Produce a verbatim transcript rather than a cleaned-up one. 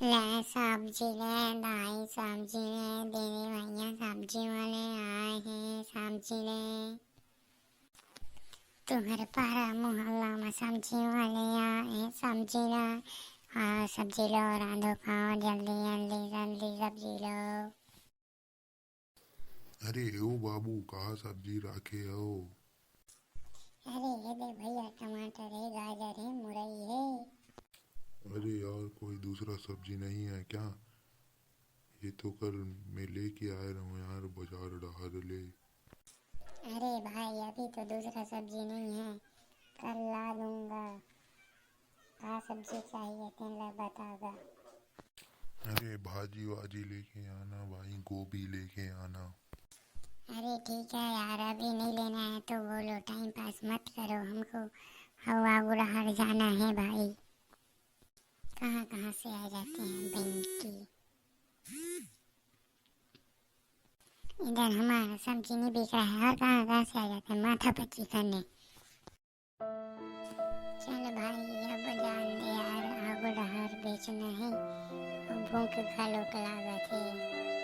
ले सब्जी ले दाई, सब्जी ले दीदी भैया, सब्जी वाले आए हैं, सब्जी ले। तुम्हर पारा मोहल्ला में सब्जी वाले आए हैं, सब्जी ला। हाँ, सब्जी लो, रांधो खाओ, जल्दी जल्दी जल्दी सब्जी लो। अरे ओ बाबू, का सब्जी राखे हो? अरे ये दे भैया, टमाटर है, गाजर है, मुरई है। अरे यार, कोई दूसरा सब्जी नहीं है क्या? ये तो कल मैं लेके आए रहूँ यार, बाजार डहार ले। अरे भाई, अभी तो दूसरा सब्जी नहीं है, कल ला दूंगा। का सब्जी चाहिए, तेन ला बता दा। अरे भाजी वाजी लेके आना भाई, गोभी लेके आना। अरे ठीक है यार, अभी नहीं लेना है तो बोलो, टाइम पास मत करो हमको। हवा गुड़ाहर जाना है भाई। कहाँ कहाँ से आ जाते हैं बेंकी। इधर हमारा सब्जी नहीं बिक रहा है और कहाँ कहाँ से आ जाते हैं माथा पच्ची करने। चल भाई, अब जान दे यार, आगो डहार बेचना है, अब भूख घलोक लागत है।